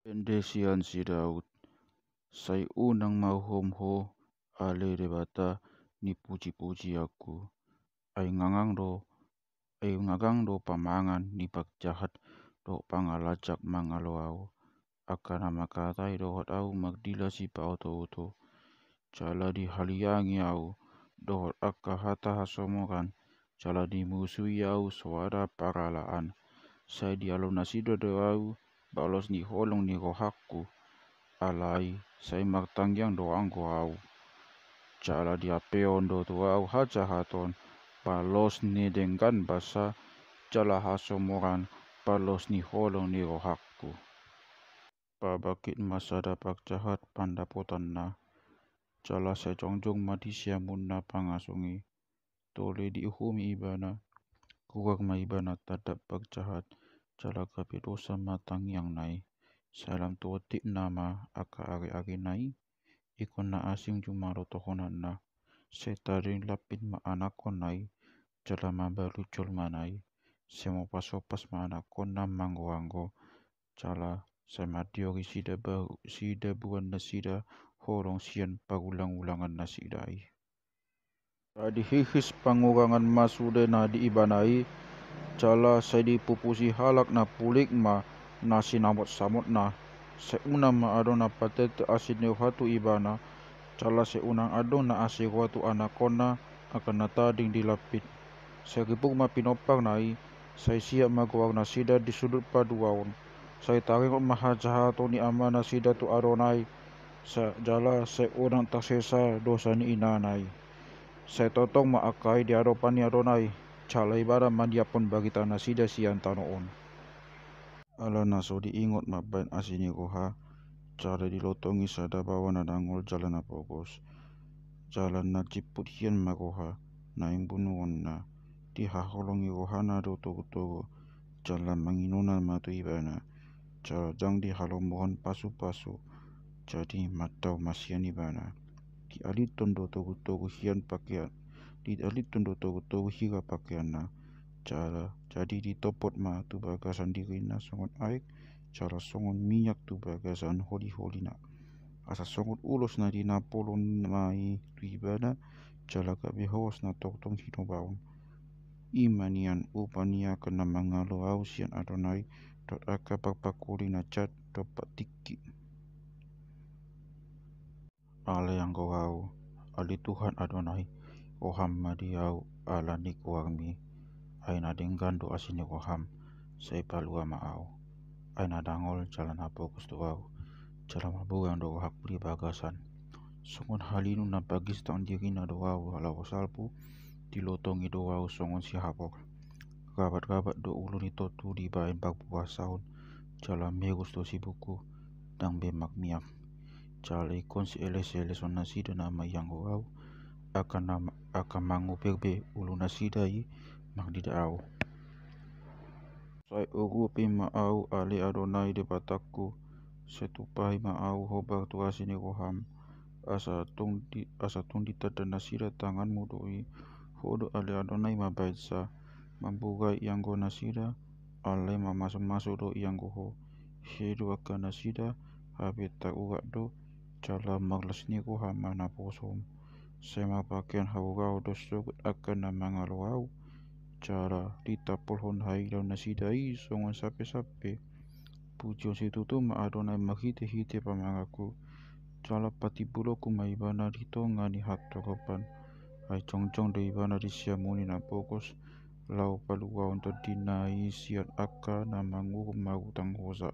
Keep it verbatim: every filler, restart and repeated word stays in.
Ende sian si Daud. Sai unang ma uhum ho ale Debata ni pujipujianku. Ai ngangang do, ai ngangang do pamangan ni pangjahat dohot pangalajak mangalo au. Angka na mangkatai dohot au magdila sipaotooto. Jala dihaliangi au dohot angka hata hasomoran, jala dimusui au soada paralaan. Sai dialo nasida do au balos ni holong ni rohangku. Alai sai martangiang do anggo au. Jala diampeon do tu au hajahaton, balos ni denggan basa, jala hasomoran, balos ni holong ni rohangku. Pabangkit ma sada pangjahat pandapotanna, jala sai jongjong ma di siamunna pangasung i. Tole diuhumi ibana, ruar ma ibana tadap pangjahat, jala gabe dosa ma tangiangna i. Sai lam tu otikna ma angka arearena i. Ingkon na asing jumalo tohonanna. Sai tading lampin ma anakkonna i, jala mambalu jolmana i. Sai mopasopas ma anakkonna manggoanggo. Jala sai mandiori sida bahu, sidabuan nasida holong sian parulangulangan nasida i. Sai dihihis pangurangan ma sude na di ibana i. Jala sai dipupusi halak na pulik ma na sinamotsamotna. Sai unang ma adong na patete asi ni roha tu ibana. Jala sai unang adong na asi roha tu anakkonna angka na tading di lampin. Sai ribur ma pinomparna i. Sai siap ma goarnasida di sudut paduahon. Sai taringot ma hajahaton ni amanasida tu Adonai. Sa, jala sai unang tarsesa dosa ni inana i. Sai tongtong ma angka i di adopan ni Adonai. Jala ibana mandiaphon baritanasida sian tano on. Alana so diingot mambahen asi ni roha, jala dilotongi sada baoa na dangol jala na pogos. Jala na jimput hian ma roha na imbunuonna, dihaholongi rohana do togutogu, jala manginona ma tu ibana. Jala ndang dihalomohon pasupasu, jadi mandao ma sian ibana. Dialithon do togutogu hian pakean, dialithon do togutogu hira pakeanna. Jala jadi ditopot ma tu bagasan dirina songon aek, jala songon minyak tu bagasan holiholina. Asa songon ulos na dinapolon ma i tu ibana, jala gabe hohos na tongtong hinobaon. I ma nian upa ni angka na mangalo au sian Adonai, dohot angka parpangkoli na jat dompak tingki. Ale anggo au, ale Tuhan Adonai, roham ma di au ala ni goarmi. Ai na denggan do asi ni roham, sai palua ma au. Ai na dangol jala na pogos do au, jala marbugang do rohangku di bagasan. Songon halinu na pagistan dirina do au laho salpu, dilotongi do au songon sihabor. Rabatrabat do ulu ni tontu dibahen parpuasaon, jala merus do sibukku, ndang be marmiak. Jala ingkon sieleselesonnasida nama i anggo au, angka na, angka manguberbe ulunasida i marnida au. Sai urupi ma au ale Adonai Debatangku, sai tumpahi ma au hombar tu asi ni roham. Asa tung di, asa tung ditanda nasida tanganmu do i. Ho do ale Adonai mambahensa, mambuga i anggo nasida, alai mamasumasu do i anggo ho. He do angka nasida, hape tarurat do, jala marlas ni roha ma naposom. Sai marpakean haurau do sogot angka na mangalo au, jala ditapolhon haidaonnasida i songon sampesampe. Pujion situtu ma Adonai marhitehite pamanganku, jala patimbulonku ma ibana di tonga ni hatogopan. Ai jongjong do ibana di siamun ni na pogos, laho paluahon tondina i sian angka na mangurung marutang hosa.